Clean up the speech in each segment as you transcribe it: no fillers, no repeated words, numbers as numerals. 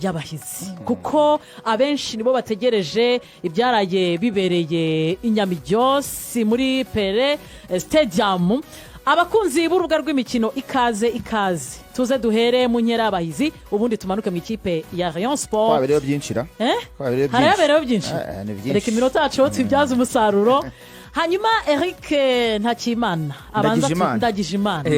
Y'abahizi, kuko abenshi nibo bategereje ibyaraye bibereye i Nyamiryosi muri Pele Stadium. Abakunzi b'urubuga rw'imikino, ikaze, ikaze. Tuze duhere mu nkera y'abahizi, ubundi tumanuke mu ikipe ya Rayon Sport. Kwabereyeho byinshi ra. Eh? Kwabereyeho byinshi. Harayabereyeho byinshi. Eh, ni byinshi. Reka iminota yacu tubibyaze umusaruro. Hanyuma Eric Ntakimana abanza. Ndagijimana. Ndagijimana.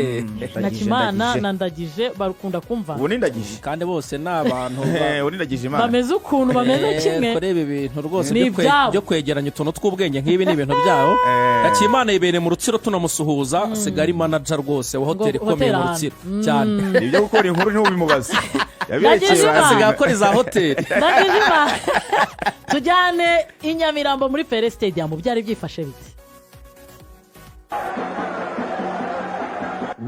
Ntakimana. Ndagije. Na Ndagije bakunda kumva. Ubu ni Ndagije. Kandi bose ni abantu Ubu ni Ndagije Imana. Bameze ukuntu bameze kimwe. Kureba ibintu rwose Ni ibyabo. Byo kwegeranya utuntu tw'ubwenge nk'ibi ni ibintu byabo. Hakimana yibereye mu Rutsiro, tunamusuhuza, asigaye ari manager rwose wa hoteli Ngo ikomeye mu hoteli. Rutsiro cyane. Ibyo gukora inkuru ntubimubaze. Yabirekeye. Ndagije Imana. Asigaye akora iza hoteli. Ndagijimana, tujyane i Nyamirambo muri Pele Stadium, byari byifashe bite?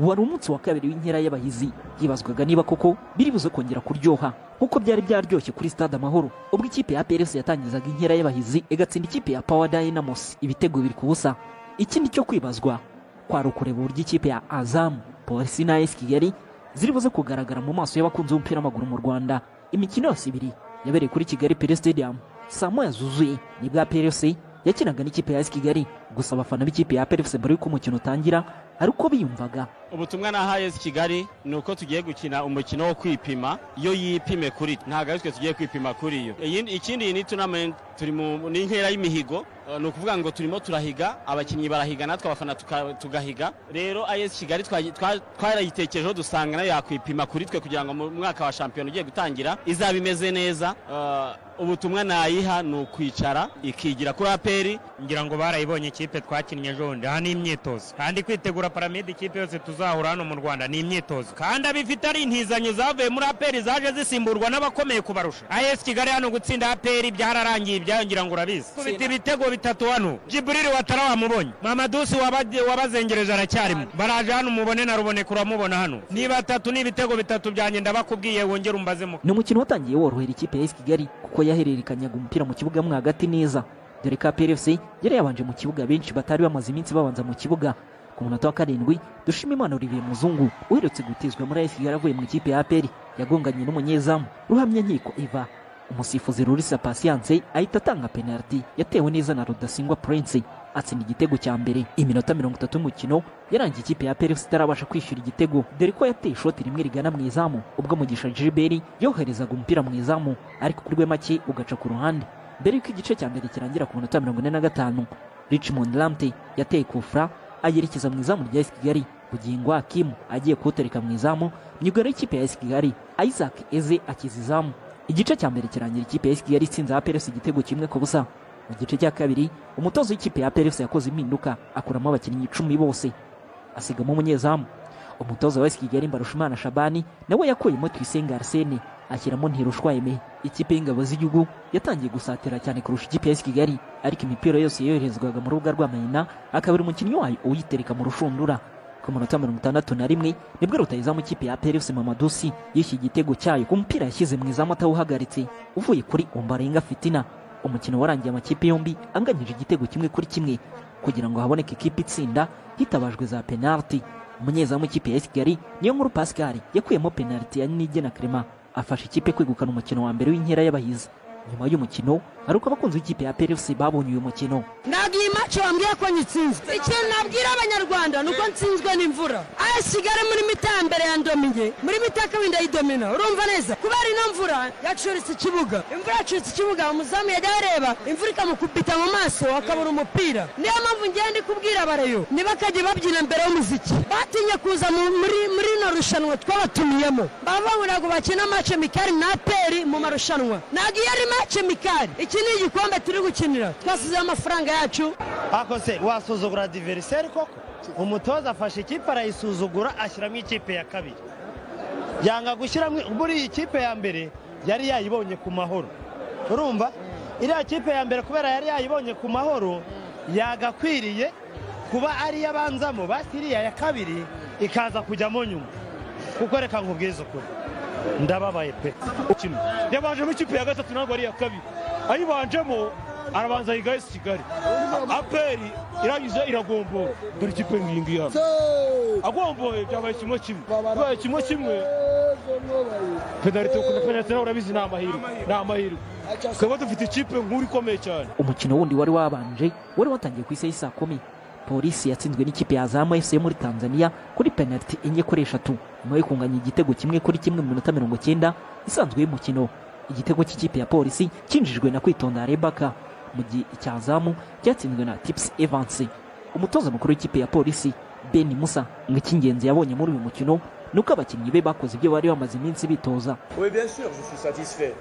Wari umunsi wa kabiri w'inkera y'abahizi. Hibazwaga niba koko biri buze kongera kuryoha nk'uko byari byaryoshye kuri Stade Amahoro, ubwo ikipe ya APR FC yatangizaga inkera y'abahizi igatsinda ikipe ya Power Dynamos ibitego 2-0. Ikindi cyo kwibazwa kwari ukureba uburyo ikipe ya Azam, Polisi na AS Kigali ziri buze kugaragara mu maso y'abakunzi b'umupira w'amaguru mu Rwanda. Imikino yose ibiri yabereye kuri Kigali Pele Stadium. Saa 1 zuzuye nibwo APR FC yakinaga n'ikipe ya AS Kigali. Gusa abafana b'ikipe ya APR FC, mbere y'uko umukino utangira, ari uko biyumvaga. Ubutumwa nahaye AS Kigali ni uko tugiye gukina umukino wo kwipima. Iyo yipime kuri, ntabwo ari twe tugiye kwipima kuri yo. Ikindi, iyi ni tournament turi mu ni inkera y'imihigo. Ni ukuvuga ngo turimo turahiga, abakinnyi barahiga, natwe abafana tugahiga. Rero AS Kigali twarayitekerejeho, dusanga nayo yakwipima kuri twe kugira ngo mu mwaka wa shampiyona ugiye gutangira izaba imeze neza. Ubutumwa nayiha ni ukwicara ikigira kuri APR. Ngira ngo barayibonye ikipe twakinnye ejo bundi. Aha ni imyitozo, kandi kwitegura Pyramids, ikipe yose tuzahura hano mu Rwanda, ni imyitozo. Kandi abifite ari intizanyo zavuye muri APR zaje zisimburwa n'abakomeye kubarusha. AS Kigali hano gutsinda APR byararangiye ibyayo, ngira ngo urabizi. Kubita ibitego bitatu hano, Jibril Watara wamubonye, Mamadusi wabazengereje aracyarimo, baraje hano umubone na Ruboneka uramubona hano, ni batatu, ni ibitego bitatu byanjye, ndabakubwiye, wongere umbaze mu Ni umukino watangiye worohera ikipe ya AS Kigali, kuko yahererekanyaga umupira mu kibuga mo hagati neza, dore ko APR FC yari yabanje mu kibuga benshi batari bamaze iminsi babanza mu kibuga. Ku munota wa 7, Dushimimana Olivier Muzungu uherutse gutizwa muri AS Kigali avuye mu ikipe ya APR yagonganye n'umunyezamu Ruhamya Nkiko Iva. Umusifuzi Rurisa Patience ahita atanga penalty yatewe neza na Rudasingwa Prince, atsinda igitego cya mbere. Iminota 30 y'umukino yarangiye ikipe ya APR FC itarabasha kwishyura igitego, dore ko yateye ishoti rimwe rigana mu izamu ubwo Mugisha Gilbert yoherezaga umupira mu izamu, ariko kuri rwe make ugaca ku ruhande. Mbere y'uko igice cya mbere kirangira, ku minota 45, Richmond Lamptey yateye kufra ayerekeza mu izamu rya AS Kigali. Bugingo Hakim agiye kuwutereka mu izamu, myugariro y'ikipe ya AS Kigali Isaac Eze akiza izamu. Igice cya mbere kirangira ikipe ya AS Kigali itsinze APR FC igitego 1-0. Mu gice cya kabiri, umutoza w'ikipe ya APR FC yakoze impinduka, akuramo abakinnyi 10 bose, asigamo umunyezamu. Umutoza wa AS Kigali Mbarushimana Shabani nawe yakuyemo Tuyisenge Arsene, ashyiramo Ntirushwa Aime. Ikipe y'ingabo z'igihugu yatangiye gusatira cyane kurusha ikipe ya AS Kigali, ariko imipira yose yoherezwaga mu rubuga rw'amahina akaba ari umukinnyi wayo uyitereka mu rushundura. Ku munota 61 nibwo rutayizamu ikipe ya APR FC Mamadou Sy yishyuye igitego cyayo ku mupira yashyize mu izamu atawuhagaritse, uvuye kuri Ombarenga Fitina. Umukino warangiye amakipe yombi anganyije igitego 1-1. Kugira ngo haboneke ikipe itsinda, hitabajwe za penalty. Umunyezamu w'ikipe ya AS Kigali Niyonkuru Pascal yakuyemo penalty ya Niyigena Clement, afasha ikipe kwegukana umukino wa mbere w'inkera y'abahizi. Nyuma y'umukino, hari uko abakunzi b'ikipe ya APR FC babonye uyu mukino. Ntabwo iyi match wambwiye ko nyitsinzwe. Ikintu nabwira Abanyarwanda ni uko nsinzwe n'imvura. AS Kigali muri mi-temps ya mbere yandominye, muri mi-temps ya kabiri ndayidomina. Urumva neza, kubera ino mvura yacuritse ikibuga, imvura yacuritse ikibuga, umuzamu yajya areba imvura ikamukubita mu maso akabura umupira. Niyo mpamvu ngenda ndi kubwira abareyo ntibakajye babyina mbere y'umuziki. Batinye kuza muri rino rushanwa twabatumiyemo, bavuga ngo ntabwo bakina match amicale na APR mu marushanwa. Ntabwo iyo ari match amicale, iki ni igikombe turi gukinira, twasizeho amafaranga yacu. Ako se wasuzugura adversaire koko? Umutoza afashe ikipe arayisuzugura, ashyiramo ikipe ya kabiri, yanga gushyiramo buriya ikipe ya mbere yari yayibonye ku Mahoro. Urumva iriya kipe ya mbere, kubera yari yayibonye ku Mahoro, yagakwiriye kuba ariyo abanzamo, basi iriya ya kabiri ikaza kujyamo nyuma. Kuko reka nkubwize ukuri, ndababaye pe. Kimwe yabanjemo ikipe ya gatatu, ntabwo ari iya kabiri ayibanjemo, arabanza yiga AS Kigali. APR irangije iragombora, dore ikipe ngiyi ngiyi hano. Agomboye byabaye 1-1, bibaye 1-1. Penaliti, penaliti nawe urabizi, ni amahirwe, ni amahirwe. Twebwe dufite ikipe nkuru ikomeye cyane. Umukino wundi wari wabanje wari watangiye ku isaha y'i saa 10. Polisi yatsinzwe n'ikipe ya Azam FC yo muri Tanzania kuri penaliti 4-3, nyuma yo kunganya igitego 1-1 mu minota 90 isanzwe y'umukino. Igitego cy'ikipe ya Polisi cyinjijwe na Kwitonda Rebaka, mu gihe icya Azam cyatsinzwe na Tips Evans. Umutoza mukuru w'ikipe ya Polisi, Ben Musa, ngo icy'ingenzi yabonye muri uyu mukino ni uko abakinnyi be bakoze ibyo bari bamaze iminsi bitoza. Oui, bien sûr, je suis satisfait.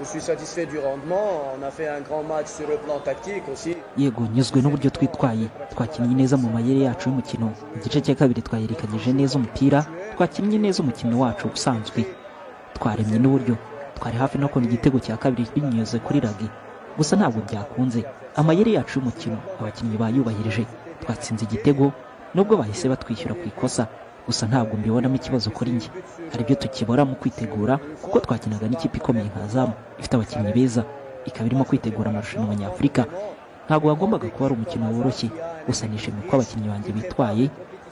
Je suis satisfait du rendement. On a fait un grand match sur le plan tactique aussi. Yego, nyuzwe n'uburyo twitwaye. Twakinnye neza mu mayeri yacu y'umukino. Igice cya kabiri twayerekanyije neza umupira, twakinnye neza umukino wacu usanzwe, twaremye n'uburyo, twari hafi no kubona igitego cya kabiri binyuze kuri Ragi, gusa ntabwo byakunze. Amayeri yacu y'umukino abakinnyi bayubahirije, twatsinze igitego nubwo bahise batwishyura ku ikosa, gusa ntabwo mbibonamo ikibazo kuri njye. Hari ibyo tukibora mu kwitegura, kuko twakinaga n'ikipe ikomeye nka Azam, ifite abakinnyi beza, ikaba irimo kwitegura amarushanwa nyafurika. Ntabwo wagombaga kuba ari umukino woroshye, gusa nishimiye ko abakinnyi banjye bitwaye,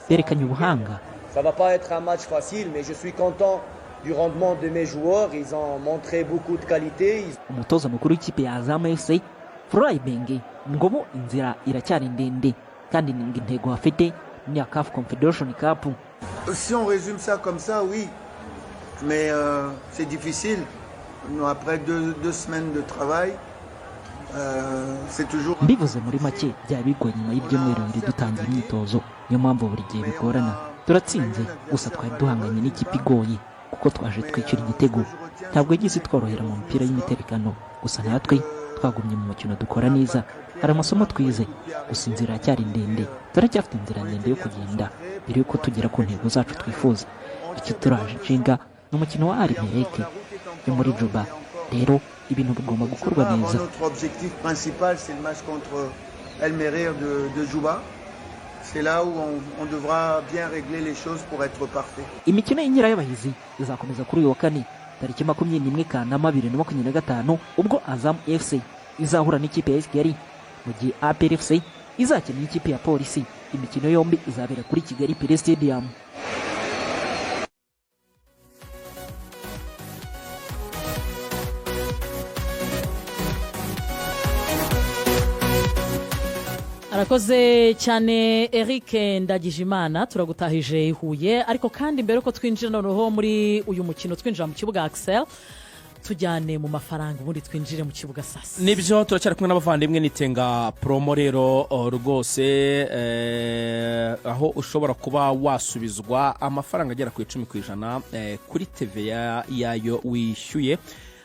berekanye ubuhanga. Ça va pas être un match facile, mais je suis content du rendement de mes joueurs. Ils ont montré beaucoup de qualité. Umutoza mukuru w'ikipe ya Azam FC, Florent Ibenge, ngo bo inzira iracyari ndende, kandi ngo intego bafite ni iya CAF Confederation Cup. Si on résume ça comme ça, oui. Mais c'est difficile. Nous, après 2 semaines de travail, c'est toujours. Mbivuze muri make, byaba bigoye nyuma y'ibyumweru 2 dutangiye imyitozo, niyo mpamvu buri gihe bigorana. Turatsinze, gusa twari duhanganye n'ikipe igoye, kuko twaje twishyura igitego. Ntabwo yagize itworohera mu mipira y'imiterekano, gusa natwe twagumye mu mukino, dukora neza. Hari amasomo twize, gusa inzira iracyari ndende. Turacyafite inzira ndende yo kugenda mbere y'uko tugera ku ntego zacu twifuza. Icyo turaje inshinga ni umukino wa Al Merreikh yo muri Juba. Rero ibintu bigomba gukorwa neza. Notre objectif principal, c'est le match contre El Merreikh de Juba. C'est là où on devra bien régler les choses pour être parfait. Imikino y'inkera y'abahizi izakomeza kuri uyu wa kane, tariki 21 Kanama 2025, ubwo Azam FC izahura n'ikipe ya Kigali, mu gihe APR FC izakina n'ikipe ya Polisi. Imikino yombi izabera kuri Kigali Pele Stadium. Arakoze cyane Eric Ndagijimana, turagutahije i Huye. Ariko kandi mbere yuko twinjira noneho muri uyu mukino, twinjira mu kibuga, Axel, tujyane mu mafaranga, ubundi twinjire mu kibuga sasa. Nibyo, turacyari kumwe n'abavandimwe nitenga promo rero rwose, aho ushobora kuba wasubizwa amafaranga agera ku 10% kuri TVA yayo wishyuye.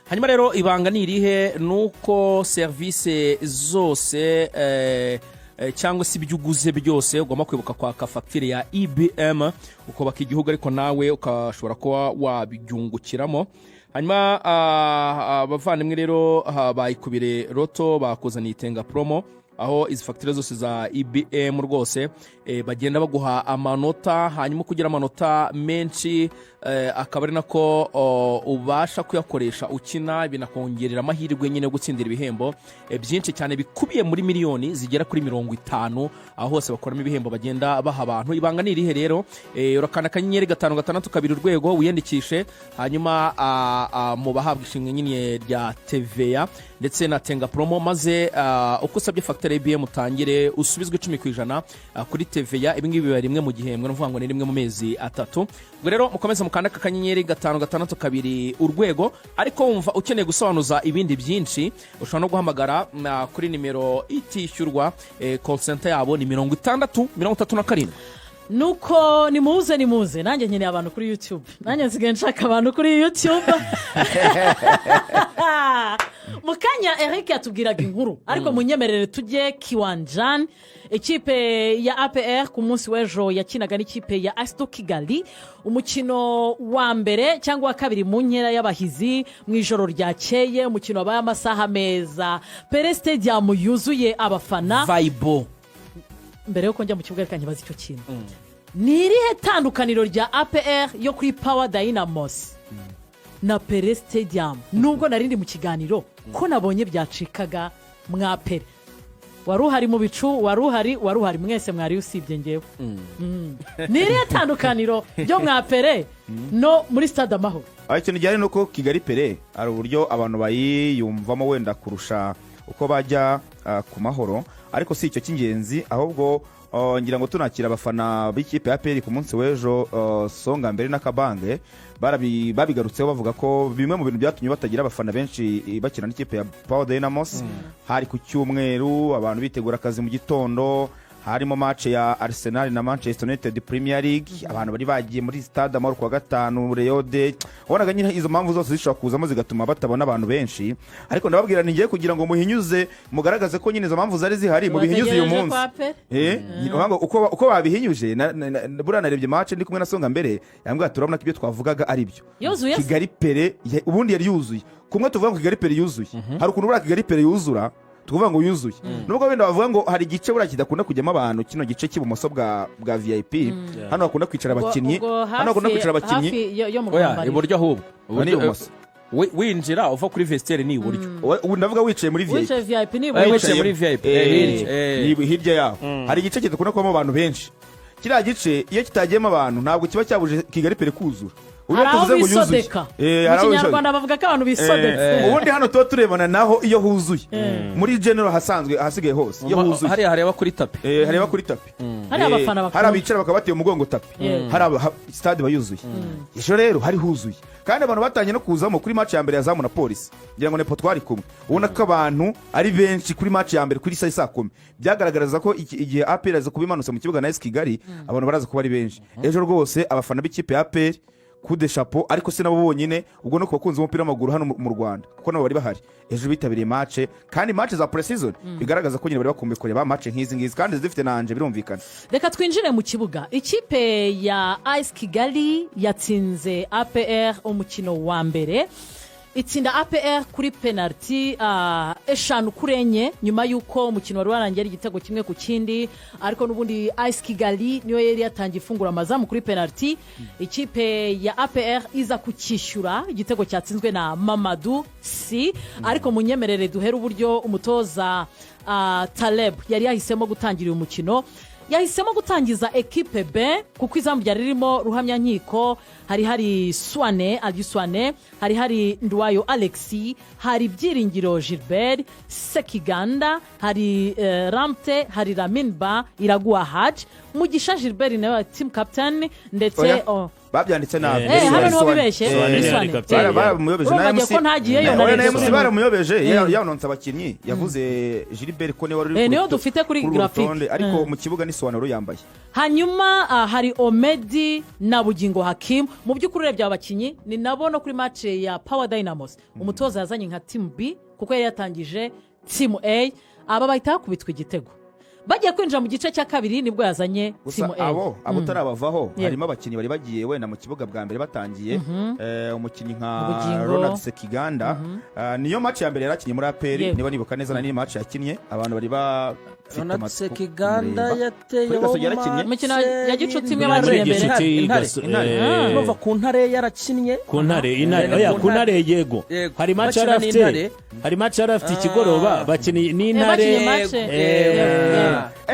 Hanyuma rero ibanga ni irihe? Ni uko serivisi zose cyangwa se ibyo uguze byose ugomba kwibuka kwaka fagitire ya EBM, ukubaka igihugu, ariko nawe ukashobora kuba wabyungukiramo. Hanyuma abavandimwe rero bayikubire roto bakuzaniye itenga promo, aho izi fagitire zose za EBM rwose bagenda baguha amanota, hanyuma uko ugira amanota menshi akaba ari nako ubasha kuyakoresha ukina, binakongerera amahirwe nyine yo gutsindira ibihembo byinshi cyane bikubiye muri miliyoni zigera kuri 50, aho hose bakoramo ibihembo bagenda baha abantu. Ibanga ni irihe rero? Urakanda *562# wiyandikishe, hanyuma mu bahabwa ishimwe nyine rya TVA ndetse na tenga promo, maze uko usabye fagitire ya EBM utangire usubizwe 10% kuri TVA. Ibi ngibi biba rimwe mu gihembwe, ni ukuvuga ngo ni rimwe mu mezi 3. Ubwo rero mukomeze mukanda *562#. Ariko wumva ukeneye gusobanuza ibindi byinshi, ushobora no guhamagara kuri nimero itishyurwa, call center yabo ni 60 37. Nuko nimuze, nimuze, nanjye nkeneye abantu kuri YouTube, nanjye nsigaye nshaka abantu kuri YouTube. Mu kanya Eric yatubwiraga inkuru, ariko munyemerere tujye kiwanjani. Ikipe ya APR ku munsi w'ejo yakinaga n'ikipe ya AS de Kigali, umukino wa mbere cyangwa wa kabiri mu nkera y'abahizi. Mu ijoro ryakeye umukino wabaye amasaha meza, Pele Stadium yuzuye abafana. Vibe. Mbere yuko njya mu kibuga, reka nkibaze icyo kintu: ni irihe tandukaniro rya APR yo kuri Power Dynamos na Pele Stadium? Nubwo narindi mu kiganiro ko nabonye byacikaga mwa Pele. Wari uhari mu bicu, wari uhari, wari uhari, mwese mwari usibye ngewe. Ni irihe tandukaniro ryo mwa Pele no muri Stade Amahoro? Aho ikintu gihari ni uko Kigali Pele hari uburyo abantu bayiyumvamo wenda kurusha uko bajya ku Mahoro, ariko si icyo cy'ingenzi. Ahubwo ngira ngo tunakira abafana b'ikipe ya APR ku munsi w'ejo, Songa Mbere n'Akabange babigarutseho, bavuga ko bimwe mu bintu byatumye batagira abafana benshi bakina n'ikipe ya Power Dynamos, hari ku cyumweru, abantu bitegura akazi mu gitondo, harimo match ya Arsenal na Manchester United, Premier League, abantu bari bagiye muri Stade Amahoro kuwa gatanu, Rayon Day. Wabonaga nyine izo mpamvu zose zishobora kuzamo zigatuma batabona abantu benshi. Ariko ndababwira ni ngiye kugira ngo muhinyuze, mugaragaze ko nyine izo mpamvu zari zihari, mubihinyuze uyu Bategereje munsi. kwa Pele. Ni ukuvuga ngo uko babihinyuje, buriya narebye match ndi kumwe na Songa Mbere, yambwira, turabona ko ibyo twavugaga ari byo. Yuzuye se? Kigali Pele ubundi yari yuzuye. Kumwe tuvuga ngo Kigali Pele yuzuye, hari ukuntu buriya Kigali Pele yuzura tukuvuga ngo yuzuye, nubwo wenda bavuga ngo hari igice buriya kidakunda kujyamo abantu, kino gice cy'ibumoso bwa VIP, hano hakunda kwicara abakinnyi, Ubwo hano hakunda kwicara abakinnyi. Hafi yo mu Oya, rwambariro. Iburyo ahubwo. Ni ibumoso. Winjira uva kuri vestiaire ni iburyo. Ubu ndavuga wicaye muri VIP. Wicaye VIP ni Eh, iburyo. wicaye muri VIP, hirya, Ni hirya yaho hari igice kidakunda kubamo abantu benshi. Kiriya gice iyo kitagiyemo abantu ntabwo kiba cyabuje Kigali Pele kuzura. Ubu Hari aho tuvuze ngo yuzuye. bisodeka. Hari Mu aho Kinyarwanda bavuga ko abantu bisodetse. Ubundi hano tuba turebana naho iyo huzuye muri general, hasanzwe ahasigaye hose iyo huzuye. Hariya hareba kuri tapis. Hareba kuri tapis. Hari abafana bakunda. Hari abicara bakaba bateye umugongo tapis. Hari stade iba yuzuye. Ejo rero hari huzuye, kandi abantu batangiye no kuzamo kuri match ya mbere ya Zamu na Polisi. Ngira ngo nepo twari kumwe, ubona ko abantu ari benshi kuri match ya mbere kuri saa 10. Byagaragaraza ko igihe APR aza kuba imanutse mu kibuga na AS Kigali, abantu baraza kuba ari benshi. Ejo rwose abafana b'ikipe ya APR, coup de chapeau. Ariko si nabo bonyine, ubwo no ku bakunzi b'umupira w'amaguru hano mu Rwanda, kuko nabo bari bahari ejo bitabiriye match, kandi match za pre-season bigaragaza ko nyine bari bakumbuye kureba match nk'izi ngizi kandi zifite nanje, birumvikana. Reka twinjire mu kibuga. Ikipe ya AS Kigali yatsinze APR umukino wa mbere, itsinda APR kuri penaliti 5-4, nyuma y'uko umukino wari warangiye ari igitego 1-1. Ariko n'ubundi AS Kigali niyo yari yatangiye ifungura amazamu kuri penaliti, ikipe ya APR iza kucyishyura igitego cyatsinzwe na Mamadou Sy. Ariko munyemerere duhere uburyo umutoza Taleb yari yahisemo gutangira uyu mukino. Yahisemo gutangiza ekipe B, kuko izamu ryari ririmo Ruhamyankiko, hari Swane Aliou Swane, hari Nduwayo Alexi, hari Byiringiro Gilbert, Sekiganda, hari Ramte, hari Laminba, Iraguha Haji, Mugisha Gilbert nawe team captain, ndetse Oya. oh, Babyanditse nabi. Hano niho bibeshye. Swane. Ni Swane. Captain. Baramuyobeje. Urumva Na ngiye MC ko ntagiyeyo, Oya, narebye na MC kuri- baramuyobeje. Yanonse abakinnyi, yavuze Gilbert ko niwe wari uri Niyo dufite kuri uru graphique. rutonde, ariko mu kibuga ni Swane wari uyambaye. Hanyuma hari Omedi na Bugingo Hakimu. Mu by'ukuri urebye aba bakinnyi ni nabo no kuri match ya Power Dynamos umutoza yazanye nka team B, kuko yari yatangije team A. Aba bahita bakubitwa igitego. Bagiye kwinjira mu gice cya kabiri nibwo yazanye Gusa team A. abo utarabavaho, harimo abakinnyi bari bagiye wenda mu kibuga bwa mbere batangiye. Umukinnyi nka Bugingo. Ronald Sekiganda. Niyo match ya mbere yari akinnye muri APR, niba nibuka neza, na niyo match yakinnye abantu bari bafite Ronald amatsiko Sekiganda kumureba. yateyeho. Kuri Gasogi yarakinnye. Umukino ya gicuti imwe Muri baruye mbere. Gicuti. Intare, Intare. Urumva ku Ntare yarakinnye. Ku Ntare, Intare. Ku Oya, ku Ntare. Ntare, yego. Yego. Hari match Bakina yari afite. n'Intare. Hari match yari afite ikigoroba bakinnye n'Intare. Bakinnye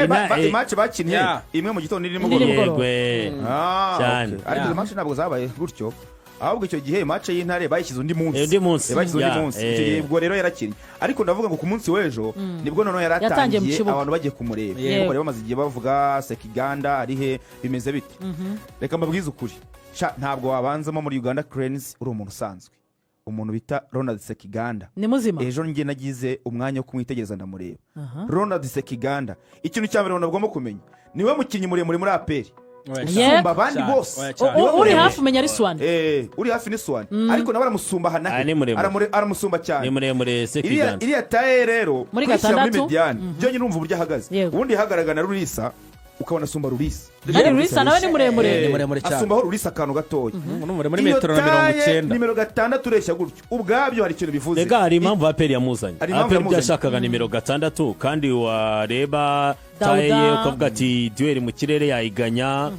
match. Match bakinnye imwe mu gitondo indi Indi nimugoroba. nimugoroba. Yego. Ah, Cyane. okay. Ariko izo match ntabwo zabaye gutyo, ahubwo icyo gihe match y'Intare bayishyize undi munsi. Undi munsi. Bayishyize undi Ya, munsi. Icyo gihe ubwo rero yarakinnye, ariko ndavuga ngo ku munsi w'ejo nibwo noneho Yatangiye mu yaratangiye, kibuga. abantu bagiye kumureba. Kuko bari bamaze igihe bavuga Sekiganda ari he, bimeze bite. Reka mbabwize ukuri sha, ntabwo wabanzamo muri Uganda Cranes uri umuntu usanzwe. Umuntu bita Ronald Sekiganda Ni muzima. Ejo njye nagize umwanya wo kumwitegereza, ndamureba. Ronald Sekiganda, ikintu cya mbere umuntu agomba kumenya, niwe mukinnyi muremure muri APR usumba abandi Cyane. bose. Oya, cyane. Uri hafi umenya ari Swane. Uri hafi ni Swane, ariko nawe aramusumba hanahe. Ah, ni muremure. Aramusumba cyane. Ni muremure Iriya Sekiganda. Iriya taille rero Muri kuyishyira muri gatandatu? médiane byonyine, urumva uburyo ahagaze. Ubundi yahagararaga na Rurisa, ukabona asumba Rurisa. Ari Rurisa nawe ni muremure. Ni muremure cyane. Asumbaho Rurisa akantu gatoya. Ni muri Iyo metero na mirongo taille, icyenda. nimero 6 ureshya gutyo, ubwabyo hari ikintu bivuze. Rega hari impamvu APR yamuzanye. Hari impamvu APR yamuzanye. byashakaga nimero 6, kandi wareba Dauda. taille ye ukavuga ati duel mu kirere yayiganya,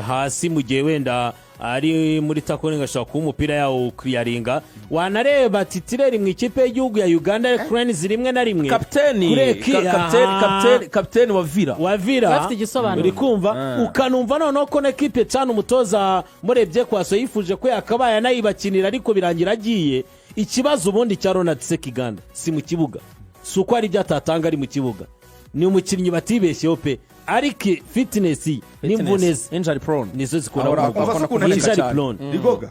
hasi mu gihe wenda Ari muri tackling, ashobora kuba umupira yawukwiyaringa. Wanareba titulaire mu ikipe y'igihugu ya Uganda Cranes rimwe na rimwe Kapiteni Kureki, aha. kapiteni wa Villa. Wa Villa. Bafite igisobanuro. Uri kumva, ukanumva noneho ko n'ekipe cana umutoza murebye kwaso yifuje ko yakabaye anayibakinira, ariko birangira agiye. Ikibazo ubundi cya Ronald Sekiganda si mu kibuga, si uko hari ibyo atatanga ari mu kibuga, ni umukinnyi batibeshyeho pe, ariko fitness ye n'imvune ze Injury prone. nizo zikunda Ahora kumugora. Umva se ukuntu akina. Injury Cyane. prone. Rigoga,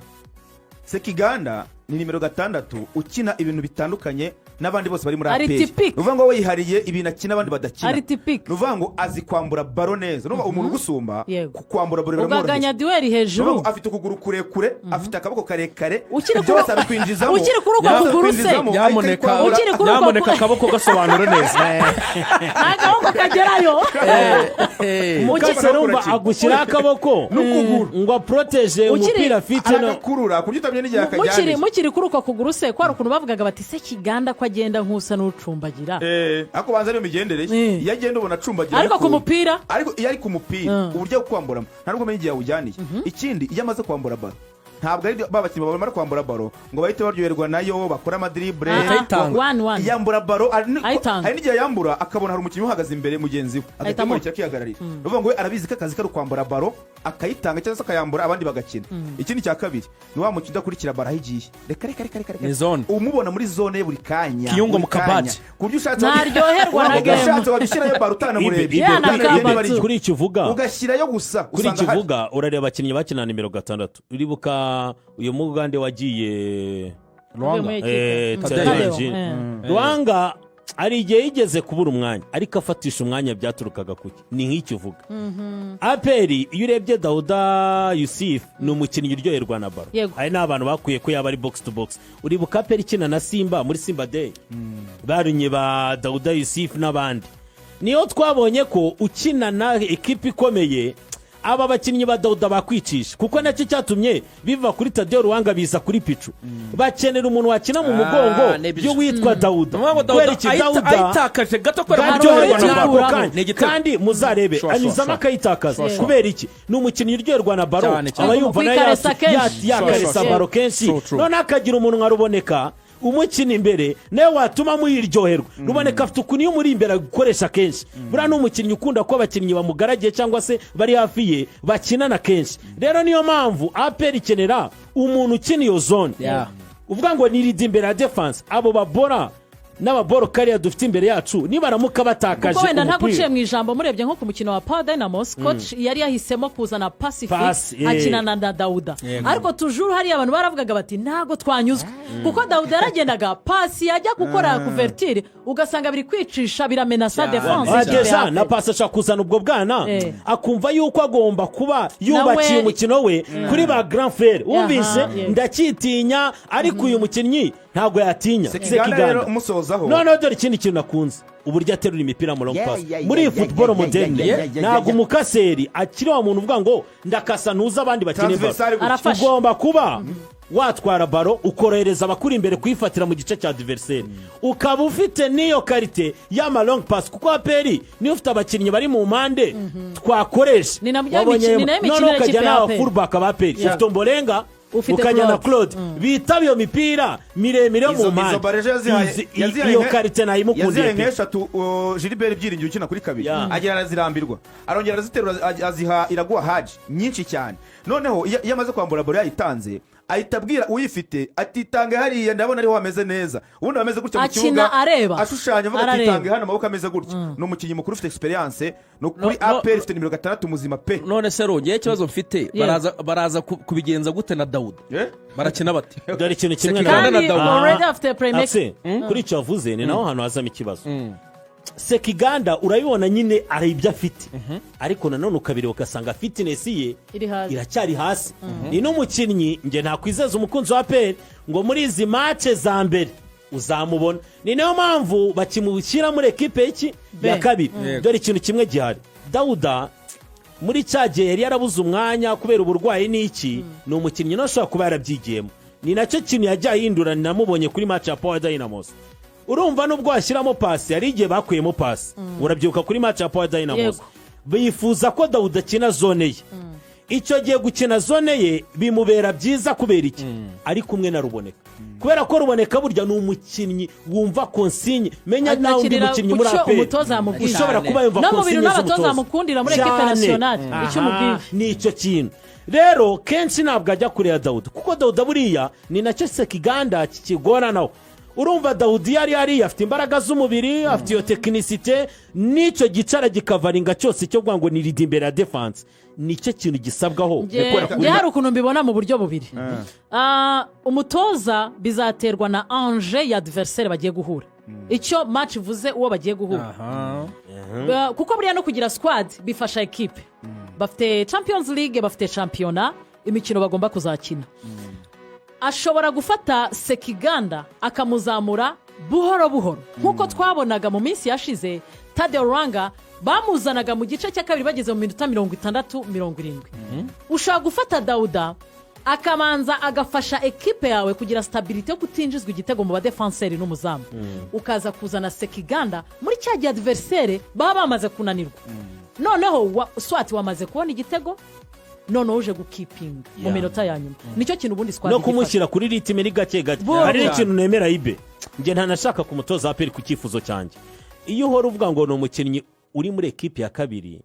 Sekiganda ni nimero 6 ukina ibintu bitandukanye n'abandi bose bari muri Ari APR. typique. Ni ukuvuga ngo we yihariye ibintu akina abandi badakina. Ari typique. Ni ukuvuga ngo azi kwambura ballon neza. Ni ukuvuga umuntu ugusumba kwambura ballon Ugaganya biramworohera. duel Ni hejuru. ukuvuga ngo afite ukuguru kurekure, afite akaboko karekare. Ukiri Byose abikwinjizamo. Ukiri kuri uko Byose kuguru se. abikwinjizamo, ahita Nyamuneka, ayikwambura. Ukiri kuri uko nyamuneka, akaboko gasobanura neza. Nta kaboko kagerayo. Mukase rumva agushyiraho akaboko N'ukuguru. ngo aporoteje umupira afite no Aragakurura ku buryo utamenya n'igihe Mukiri akajyaniye. Mukiri kuri uko kuguru se, ko hari ukuntu bavugaga bati: "Sekiganda ko agenda nk'usa n'ucumbagira?" Ariko banza ariyo migendere ye. Iyo agenda ubona acumbagira. Ariko ku mupira? Ariko iyo ari ku mupira, uburyo bwo kwamburamo ntabwo umenya igihe yawujyaniye. Ikindi, iyo amaze kwambura ballon, ntabwo ari ba bakinnyi bamara kwambura ballon ngo bahite baryoherwa nayo, bakore ama dribble. Akayitanga. One one. Yambura ballon Ayitanga. hari n'igihe yambura akabona hari umukinnyi uhagaze imbere mugenzi we, agahita Ahitamo. amurikira akihagararira. Ni ukuvuga ngo we arabizi ko akazi kari ukwambura ballon akayitanga cyangwa se akayambura abandi bagakina. Ikindi cya kabiri, ni wa mukinnyi udakurikira ballon aho igiye. Reka reka reka reka reka. Ni zone. Umubona muri zone ye buri kanya, Kiyungo buri mu kabaji. kanya. Ku buryo ushatse Ntaryoherwa na game. Ushatse wajya ushyirayo ballon utanamurebye. Yeah, na Utanarebye Kabatu. niba ari Kuri icyo uvuga, ugashyirayo gusa, kuri usanga icyo hari uvuga, urareba abakinnyi bakina nimero 6, uribuka uyu mugande wagiye Rwanga. Muri ekipe. Tadeo Tadeo, Jean. eh. Rwanga hari igihe yigeze kubura umwanya, ariko afatisha umwanya byaturukaga kuki? Ni nk'icyo uvuga. APR, iyo urebye Dawuda Yusufu ni umukinnyi uryoherwa na ballon. Hari n'abantu bakwiye ko yaba ari box to box. Uribuka APR ikina na Simba muri Simba Day, barunye ba Dawuda Yusufu n'abandi, niyo twabonye ko ukina na ekipa ikomeye aba bakinnyi ba Dawuda bakwicisha, kuko nacyo cyatumye biva kuri Tadeo Ruwanga biza kuri Picu. Bakenera umuntu wakina mu mugongo Nibyo. y'uwitwa Dawuda. Ni ukuvuga ngo Kubera Dawuda iki? Dawuda ayitakaje gato kubera Baryoherwa kuryoherwa na n'ako ballon. kanya. Ni igitego. Kandi muzarebe Sure, anyuzamo sure. akayitakaza. Sure. Kubera iki? Ni umukinnyi uryoherwa na ballon. Cyane, cyane. Aba yumva nawe Kuyikaresa kenshi. yakaresa Sure. ballon kenshi. True. Noneho akagira umuntu nka Ruboneka umukina imbere, nawe watuma muyiryoherwa. Ruboneka afite ukuntu iyo umuri imbere agukoresha kenshi. Buriya ni umukinnyi ukunda ko abakinnyi bamugaragiye cyangwa se bari hafi ye bakinana kenshi. Rero niyo mpamvu APR ikenera umuntu ukina iyo zone, uvuga ngo nirida imbere ya défense, abo babora n'ababoro kariya dufite imbere yacu nibaramuka batakaje Kuko wenda ntaguciye umupira. mu ijambo, murebye nko ku mukino wa Power Dynamos, coach yari yahisemo kuzana Pacific Pass, akinana na Dawuda. Ariko tujuru hariya abantu baravugaga bati: "Ntabwo twanyuzwe," kuko Dawuda yaragendaga, pasi yajya gukora couverture ugasanga biri kwicisha, biramenasa défense y'ikipe ya Déjà na APR. pasi ashobora kuzana ubwo bwana, akumva yuko agomba kuba yubakiye umukino we kuri ba grand frère wumvise. Ndacyitinya, ariko uyu mukinnyi ntabwo yatinya. Sekiganda rero umusozaho. Noneho dore ikindi kintu nakunze, uburyo aterura imipira mu long pass. Muri iyi football moderne, ntabwo umukaseri akiri wa muntu uvuga ngo ndakasa ntuze abandi bakine ballon. Transversal gutya. Arafasha. Ugomba kuba watwara ballon, ukorohereza abakuri imbere kuyifatira mu gice cya adversaire, ukaba ufite n'iyo qualité y'ama long pass, kuko APR niyo ufite abakinnyi bari mu mpande twakoresha. Ni ni nayo mikinire Noneho y'ikipe ukajya ya n'aba APR. fullback ba APR, ufite Ombolenga, Ufite ukajya na Claude. Claude, bitaba iyo mipira miremire yo mu Izo mpande. bareje yazihaye yazihaye Iyo qualité nayimukundiye yazihaye pe. nk'eshatu Gilbert Byiringiro ukina kuri kabiri, agera arazirambirwa, arongera araziterura, aziha Iraguha Haji nyinshi cyane. Noneho iyo amaze kwambura ballon yayitanze, ahita abwira uyifite ati: "Tange hariya, ndabona ariho hameze neza." Ubundi ameze gutya mu Akina kibuga areba. ashushanya avuga ati: Arareba. "Tange hano, amaboko ameze gutya." Ni umukinnyi mukuru ufite experience. Ni ukuri, No, no, APR ifite nimero 6 muzima pe. None se rongeye, ikibazo mfite, baraza kubigenza gute na Dawuda? Barakina bate? Dore ikintu kimwe Sekiganda Kandi na Dawuda. already afite playmaker. Atse, kuri icyo wavuze ni naho hantu hazamo ikibazo. Sekiganda urabibona nyine hari ibyo afite, ariko nanone ukabireba ugasanga fitness ye iri hasi. Iracyari hasi. Ni n'umukinnyi njye ntakwizeza umukunzi wa APR ngo muri izi match za mbere uzamubona. Ni nayo mpamvu bakimushyira muri ekipe y'iki B. ya kabiri. Dore ikintu kimwe gihari, Dawuda muri cya gihe yari yarabuze umwanya kubera uburwayi n'iki, ni umukinnyi nawe ushobora kuba yarabyigiyemo. Ni nacyo kintu yajya ahindura. Namubonye kuri match ya Power Dynamos, urumva nubwo washyiramo pasi, hari igihe bakuyemo pasi, urabyibuka kuri match ya Power Dynamos. Bifuza ko Dawuda akina zone ye. Icyo gihe gukina zone ye bimubera byiza. Kubera iki? Ari kumwe na Ruboneka, kubera ko Ruboneka burya ni umukinnyi wumva consigne. Menya nawe undi Akinira mukinnyi ku muri cyo APR umutoza yamubwiye. ushobora kuba yumva No mu bintu consigne n'abatoza z'umutoza. bamukundira muri equipe Cyane. nationale, icyo umubwiye. Ni icyo kintu rero, kenshi ntabwo ajya kure ya Dawuda, kuko Dawuda buriya ni nacyo Sekiganda kikigoranaho. Urumva, Dawudi iyo ari hariya afite imbaraga z'umubiri, afite iyo technicité, n'icyo gicara gikavaringa cyose cyo kuvuga ngo ni ridi imbere ya défense, nicyo kintu gisabwaho. Njye hari ukuntu mbibona mu buryo bubiri. Umutoza bizaterwa na enjeu ya adversaire bagiye guhura, icyo match ivuze, uwo bagiye guhura. Kuko buriya no kugira squad bifasha ekipe. Bafite Champions League, bafite shampiyona, imikino bagomba kuzakina. Ashobora gufata Sekiganda akamuzamura buhoro buhoro, nk'uko twabonaga mu minsi yashize Tadeo Rwanga bamuzanaga mu gice cya kabiri bageze mu minota 60, 70. Ushobora gufata Dawuda akabanza agafasha ekipe yawe kugira stabilité yo kutinjizwa igitego mu badefanseri n'umuzamu, ukaza kuzana Sekiganda muri cya gihe adversaire baba bamaze kunanirwa. Noneho swati wamaze kubona igitego, noneho uje gukipinga mu minota ya nyuma. Nicyo kintu ubundi squad no igifasha. Kumushyira kuri rythme ni gake gake. Buhoro. Hari n'ikintu nemera ibe, njye ntanashaka ku mutoza wa APR, ku cyifuzo cyanjye, iyo uhora uvuga ngo ni umukinnyi uri muri ekipi ya kabiri,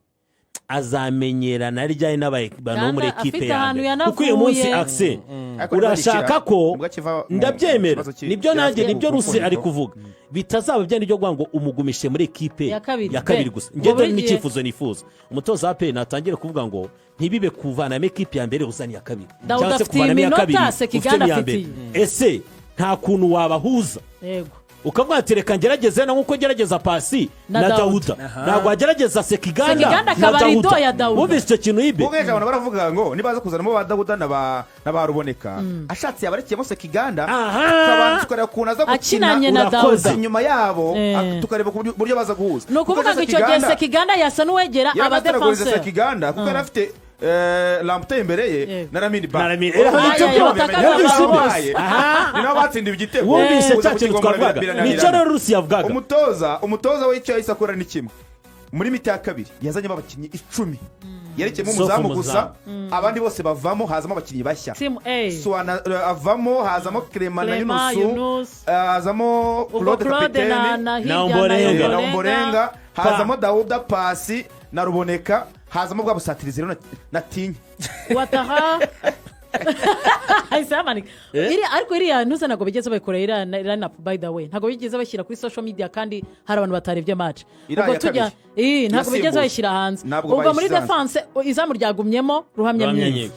azamenyerana ryari n'abantu bo muri Kandi ekipe afite ya ahantu mbere? Kuko uyu munsi yanavuye. Akise Ariko urashaka ko nibwo akiva mu ndabyemera kibazo nibyo nanjye yari nibyo afite Rusi ku ari mufuniko. kuvuga, bitazaba byari byo kuvuga ngo umugumishe muri ekipe Ya kabiri. ya kabiri Be. gusa. Ngo Njye buri dore gihe- n'icyifuzo nifuza, umutoza wa APR natangire kuvuga ngo ntibibe kuvanamo ekipe ya mbere uzana iya kabiri, Dawudi cyangwa se afitiye kuvanamo iya iminota, kabiri Sekiganda ufitemo iya mbere. afitiye. Ese nta kuntu wabahuza, ukavuga ati reka ngerageze na nk'uko ngerageza Pasi Na na Dawuda. Dawuda, ntabwo wagerageza Sekiganda Sekiganda na akaba ari Dawuda? do ya Dawuda. Wumvise icyo kintu ibe? Ubwo ejo abantu baravuga ngo nibaza kuzanamo ba Dawuda na ba Ruboneka, ashatse yabarekeyemo Sekiganda, tukabanza tukareba ukuntu aza gukina Akinanye na Urakoze. Dawuda. inyuma yabo, tukareba uburyo baza guhuza. Ni ukuvuga ngo icyo gihe Sekiganda yasa n'uwegera abadefanseri abadefanseri. Sekiganda kuko yari afite Lamptey imbere ye na Lamine Ba. Na Lamine. Ay, ay, batakaza Wumvise bose. ibaye? Ni nabo batsindiwe igitego. Wumvise Kuza cya kintu kukigombora twavugaga? birananirana. Nicyo rero Rusi yavugaga. Umutoza we icyo yahise akora ni kimwe: muri mi-temps ya kabiri yazanyemo abakinnyi 10, yerekeyemo Sauf umuzamu gusa, umuzamu. abandi bose bavamo, hazamo abakinnyi bashya. Team A. Suwana avamo, hazamo Clement na Clement, Yunusu, Yunus. hazamo Ubwo Claude Claude na kapiteni na hirya Na Omborenga. na Omborenga, hazamo Dawuda, Pasi na Ruboneka, hazamo bwa busatirizi rero natinye. Wataha ahise yamanika. Ariko iriya ntuze, ntabwo bigeze bayikorera iriya line up, by the way, ntabwo bigeze bashyira kuri social media, kandi hari abantu batarebye match. Iriya Ubwo ya tujya kabiri. Ii, ntabwo bigeze Yasimbuye. bayishyira hanze. Ntabwo Ubwo muri bayishyize hanze. défense izamu ryagumyemo Ruhamyamyiza,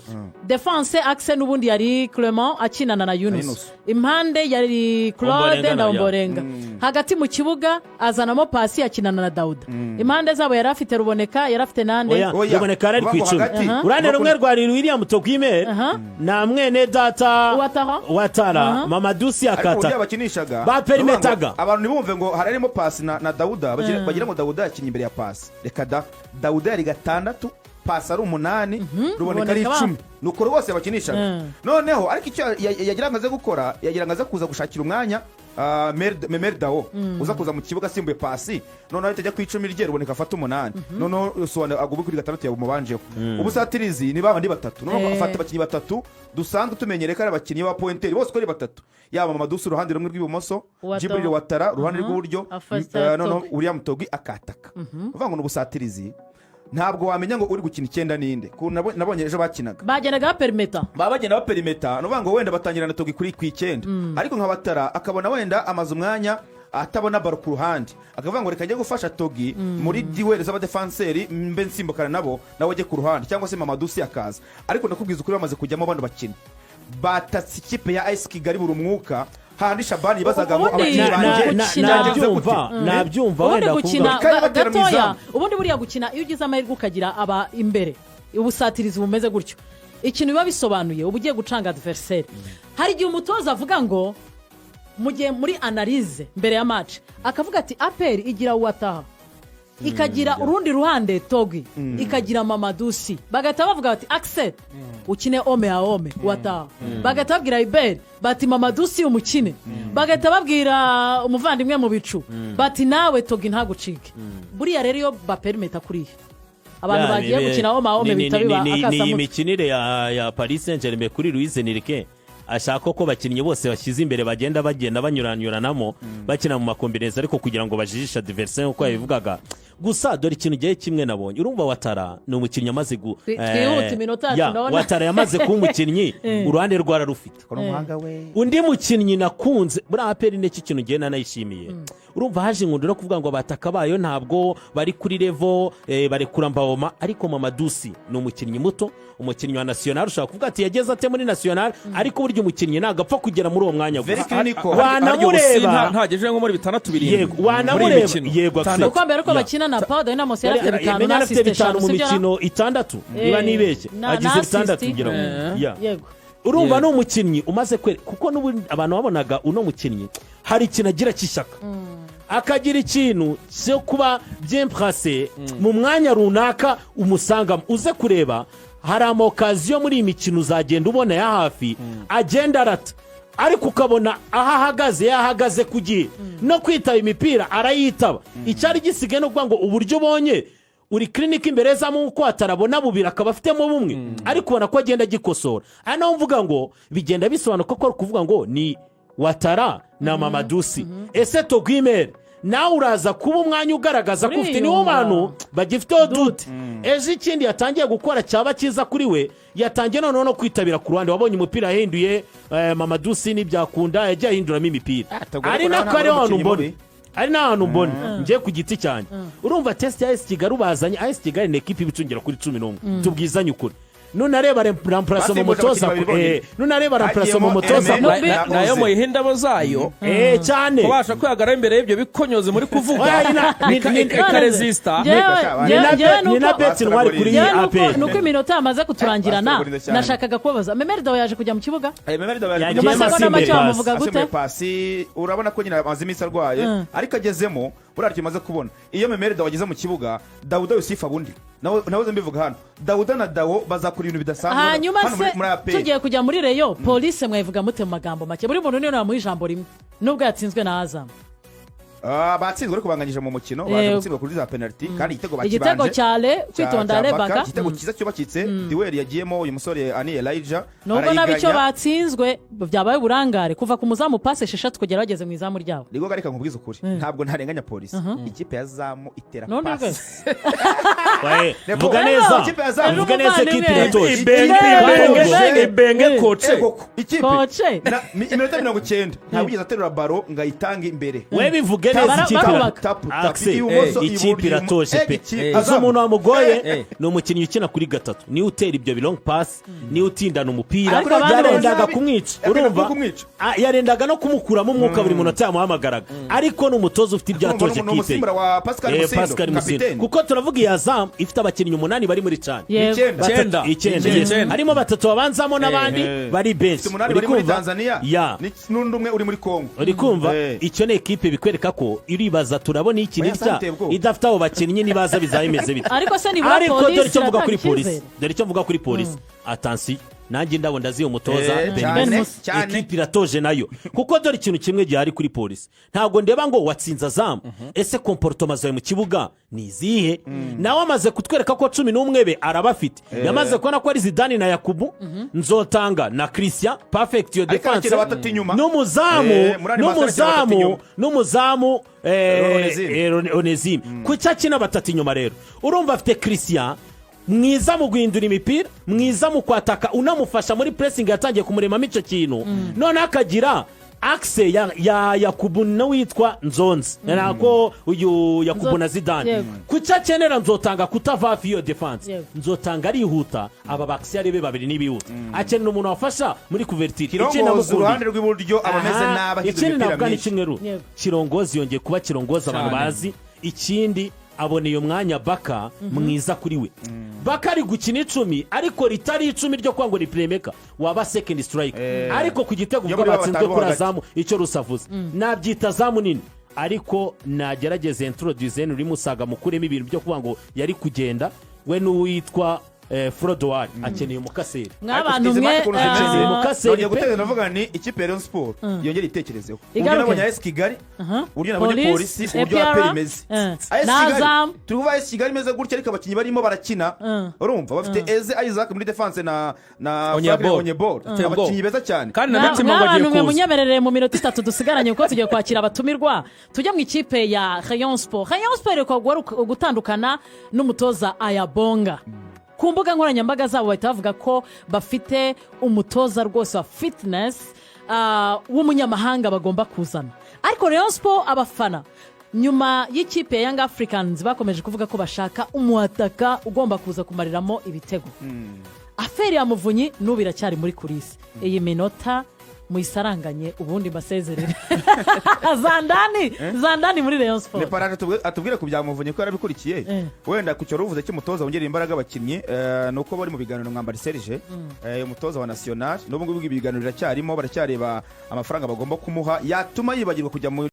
défense axe n'ubundi yari Clement akinana na Yunus, Yunus. impande yari Claude Omborenga na na- Omborenga, hagati mu kibuga azanamo Pasi akinana na Dawuda, impande zabo yari afite Ruboneka, yari afite nande? Oya, Oya. Ruboneka yari ari ku Uvuga ngo 10. hagati. Uruhande rumwe rwari William Togime na mwene data Ouattara. Watara. Mamadusi Ariko uburyo akata yabakinishaga, Ba perimetaga. abantu ntibumve ngo hari harimo Pasi na Dawuda, bagira ngo Dawuda yakinnye imbere ya Pasi. Reka da, Dawuda yari 6, Pasi ari 8, Ruboneka ari Ruboneka 10. Ni uko rwose yabakinishaga. Noneho ariko icyo yagira ngo aze gukora, yagira ngo aze kuza gushakira umwanya Memel Dao uza kuza mu kibuga asimbuye Pasi, noneho ahita ajya ku 10 rye, Ruboneka afata 8, noneho Soane aguma kuri 6 yamubanjeho. Ubusatirizi ni babandi batatu, noneho afata abakinnyi batatu dusanzwe tumenyereye ko ari abakinnyi ba pointeur bose uko ari batatu, yaba Mamadusi uruhande rumwe rw'ibumoso, Ouattara. Jibril Watara uruhande rw'iburyo, Afata noneho Togi. William Togi akataka. Uvuga ngo ni ubusatirizi, ntabwo wamenya ngo uri gukina 9 ninde. Nabonye ejo bakinaga Bagendaga baperimeta. Baba bagenda baperimeta. Ni ukuvuga ngo wenda batangira na Togi kuri ku 9, ariko nka Batara akabona wenda amaze umwanya atabona ballon ku ruhande, akavuga ngo reka njye gufasha Togi muri duel z'abadefanseri, mbe nsimbukana nabo, nawe ajye ku ruhande, cyangwa se Mamadusi akaza. Ariko ndakubwiza ukuri, bamaze kujyamo bano bakinnyi, batatse ikipe ya AS Kigali buri umwuka, hahandi Shabani yibazaga ngo Ubundi abakinnyi banjye byagenze gute? Nabyumva, nabyumva. Ubundi Wenda gukina kuvuga Kandi batera mu gatoya izamu. Ubundi buriya gukina, iyo ugize amahirwe ukagira aba imbere ubusatirizi bumeze gutyo, ikintu biba bisobanuye uba ugiye gucanga adversaire. Hari igihe umutoza avuga ngo mu gihe muri analyse mbere ya match akavuga ati APR igira Uwataha, ikagira urundi ruhande Togi, ikagira Mamadusi, bagahita bavuga bati axe ukine homme à homme Wataha, bagahita babwira Iberi bati Mamadusi umukine, bagahita babwira umuvandimwe mu bicu bati nawe Togi ntagucike. Buriya rero iyo baperimeta kuriya Abantu bagiye gukina homme à homme bihita biba Ni iyi akasamutwe. mikinire ya Paris Saint Germain kuri Luis Enrique, ashaka ko abakinnyi bose bashyize imbere bagenda banyuranyuranamo, bakina mu ma combinaisons, ariko kugira ngo bajijishe adversaire nk'uko yabivugaga. Gusa dore ikintu gihe kimwe nabonye, urumva Ouattara ni umukinnyi amaze gu Twihute iminota yacu, ya, ndabona. Ouattara yamaze kuba umukinnyi, uruhande rwararufite. Undi mukinnyi nakunze muri APR, n'iki kintu ngenda nayishimiye, urumva haje inkundo no kuvuga ngo abataka bayo ntabwo bari kuri level, barekura Mbaoma, ariko Mamadou Sy ni umukinnyi muto, umukinnyi wa national. Ushobora kuvuga ati yageze ate muri national, ariko burya umukinnyi ntabwo apfa kugera muri uwo mwanya Very gusa. clinical. Wanamureba Ntagejeje nko muri bitandatu, birindwi Yego, muri iyi wanamureba mikino. Yego. Itandatu. Kuko mbere ko bakina na Power Dynamos yari afite 5 Menya na afite assist 5 5, mu sibyo? mikino 6, niba nibeshye agize Na 6 assist. ngira ngo. Ya. Yego. Urumva ni umukinnyi umaze kwere, kuko n'ubu abantu babonaga uno mukinnyi hari ikintu agira cy'ishyaka, akagira ikintu cyo kuba bien placé mu mwanya runaka umusangamo. Uze kureba, hari ama occasions muri iyi mikino uzagenda ubona ya hafi agenda arata, ariko ukabona aho ahagaze yahagaze ku gihe, no kwitaba imipira arayitaba. Icyari gisigaye ni ukuvuga ngo uburyo ubonye uri clinique imbere zamu, nkuko atarabona bubiri akaba afitemo bumwe, ariko ubona ko agenda agikosora. Ari naho mvuga ngo bigenda bisobanuka ko ari ukuvuga ngo ni Ouattara na Mamadou Sy. Ese Togui Mel nawe uraza kuba umwanya ugaragaza ko ufite niwo Uriyumva. bantu bagifiteho doute ejo. Ikindi yatangiye gukora cyaba cyiza kuri we, yatangiye noneho no kwitabira ku ruhande. Wabonye umupira yahinduye, Mamadou Sy ntibyakunda, yagiye ahinduramo imipira. Togui Ari ariko nawe nako ari ntabwo ari ahantu umukinnyi mbona mubi. ari n'ahantu mbona ngiye ku giti cyanjye. Urumva test ya AS Kigali ubazanye, AS Kigali ni ekipi ibicungira kuri 11, tubwizanye ukuri. Nunareba remplacement Basimbuje umutoza abakinnyi babiri bonyine. Nunareba remplacement Hagiyemo umutoza Aime na Nayo Oze. muyihe indabo zayo. Cyane. Kubasha kwihagarara imbere y'ibyo bikonyozi muri kuvuga Oya, ikaresisita. Ni na bête noire kuri iyi Njyewe APR. nuko iminota yamaze kuturangirana, Basimbura cyane. nashakaga kubabaza, Memel Dao yaje kujya mu kibuga. Memel Dao yaje Yagiye kujya mu Amasegonda asimbuye make, pasi. wamuvuga gute? Asimbuye pasi, urabona ko nyine amaze iminsi arwaye, ariko agezemo buriya tumaze kubona iyo Memel Dao ageze mu kibuga, Dauda Yussif abundi nawe mbivuga hano, Dauda na Dao bazakora ibintu bidasanzwe Hanyuma hano se muri APR. tugiye kujya muri Rayon, Polisi mwayivuga mute mu magambo make? Buri muntu niyo namuha ijambo rimwe nubwo yatsinzwe na Azam. Ah, batsinzwe ariko banganyije mu mukino, baje gutsindwa kuri za penalty kandi igitego bakibanje. Igitego cya Le kwitonda Cya Le Baka, Baka. igitego cyiza cyubakitse, duel yagiyemo uyu musore Ani Elijah Nubwo nabo icyo arayiganya. batsinzwe byabaye uburangare kuva ku muzamu, passe 6 kugera bageze mu izamu ryabo. Rigo, reka nkubwize ukuri, ntabwo ntarenganya Polisi, ikipe ya Zamu itera None pasi. Wae, Nepo, vuga neza. Ikipe ya Zamu. Vuga neza, ekipe Umuvandimwe. iratoje. Ibenge, Ibenge, Ibenge, Ibenge koce. Ego, ikipe Koce. Iminota 90 ntabwo yigeze aterura ballon ngo ayitange imbere. We bivuge neza, ikipe barubaka. Tapu, tapu, Akse, ibumoso, ikipe iburyo, iratoje pe. ikipe- Uzi Azamu. umuntu wamugoye ni umukinnyi ukina kuri gatatu, niwe utera ibyo bi long pass, niwe utindana umupira. Ariko abandi Yarendaga bose- kumwica. Yarendaga Urumva kumwica. Ah, yarendaga no kumukuramo umwuka buri munota yamuhamagaraga, ariko ni umutoza ufite ibyo Urumva yatoje ni kipe. umusimbura wa Pascal Musindo, Pascal Musindo. kapiteni. Kuko turavuga iya Zamu ifite abakinnyi umunani bari muri CHAN. Yego. Icyenda. Icyenda. Icyenda, Icyenda. yes. Harimo batatu babanzamo n'abandi bari benshi. Ifite umunani Uri bari muri kumva? Tanzania Ya. n'undi umwe uri muri Congo. Uri kumva? Icyo ni ekipe bikwereka ko iribaza, turabona iki Oya, nitya Sante ubwoba. idafite abo bakinnyi, nibaza bizaba bimeze bite? Ariko se nibura Ariko Polisi dore icyo mvuga kuri iratanga Polisi, icyizere. dore icyo mvuga kuri Polisi, attention, nanjye ndabo ndaziye umutoza Ben Cyane, Musa. cyane. Ekipe iratoje nayo, kuko dore ikintu kimwe gihari kuri Polisi, ntabwo ndeba ngo watsinze Azamu, ese comportement zawe mu kibuga ni izihe? Nawe amaze kutwereka ko 11 be arabafite. Yamaze kubona ko ari Zidane na Yakubu, Nzotanga na Christian perfect iyo Ariko defense arakina batatu inyuma. N'umuzamu Muri animation arakina batatu n'umuzamu inyuma. N'umuzamu Onesime. Onesime. Kuki akina batatu inyuma rero? Urumva afite Christian mwiza mu guhindura imipira, mwiza mu kwataka, unamufasha muri pressing, yatangiye kumuremamo icyo kintu. Noneho akagira axe ya Yakubu n'uwitwa Nzonzi, nako uyu Yakubu na Zidane. Kuki akenera Nzotanga kutava hafi y'iyo defense? Nzotanga arihuta, aba bakisi ari be babiri n'ibihuta, akenera umuntu wafasha muri couverture. Ikindi Kirongozi namukundiye. uruhande rw'iburyo aba ameze Aha, nabi, ahindura ikindi imipira navuga ni myinshi. kimwe ru Kirongozi yongeye kuba Kirongozi abantu Cyane. bazi. Ikindi aboneye umwanya Baka mwiza kuri we. Baka ari gukina 10, ariko ritari 10 ryo kuba ngo ni playmaker, waba second striker, ariko ku gitego Yo ubwo muri ba batsinzwe batanu bo kuri hagati. Azamu, icyo rusavuze nabyita Azamu nini, ariko nagerageze introduce uri musaga mukuremo ibintu byo kuvuga ngo yari kugenda we n'uwitwa Frodouard akeneye umukaseri. Mw'abantu Izi mwe, match ukuntu zimeze, umukaseri nongeye pe. gutekereza, ndavuga ni ikipe ya Rayon Sport yongere itekerezeho uburyo Igaruke. nabonye AS Kigali, uburyo nabonye Polisi, Polisi, uburyo APR, APR imeze. AS na Kigali, Azam. turi kuvuga AS Kigali imeze gutya, ariko abakinnyi barimo barakina, urumva bafite Eze Isaac muri defense na Onyebol. Franklin Onyebol, Ateye ubwoba. abakinnyi beza cyane. Kandi na Mitima ngo agiye Mw'abantu mwe, kuza. munyemerere mu minota 3 dusigaranye, kuko tugiye kwakira abatumirwa, tujya mu ikipe ya Rayon Sport. Rayon Sport iheruka gutandukana n'umutoza Ayabonga. Ku mbuga nkoranyambaga zabo bahita bavuga ko bafite umutoza rwose wa fitness w'umunyamahanga bagomba kuzana. Ariko Rayon Sport, abafana nyuma y'ikipe ya Young Africans bakomeje kuvuga ko bashaka umuataka ugomba kuza kumariramo ibitego. Affaire ya Muvunyi n'ubu iracyari muri coulisses. Iyi minota muyisaranganye, ubundi mbasezerere. Zandani, Zandani muri Rayon Ni Sport. Paraje atubwire ku bya Muvunyi ko yarabikurikiye. Wenda ku cyo uvuze cy'umutoza wongerera imbaraga abakinnyi, ni uko bari mu biganiro Mwambari Serge, umutoza wa National. N'ubu ngubu ibiganiro biracyarimo, baracyareba amafaranga bagomba kumuha yatuma yibagirwa kujya mu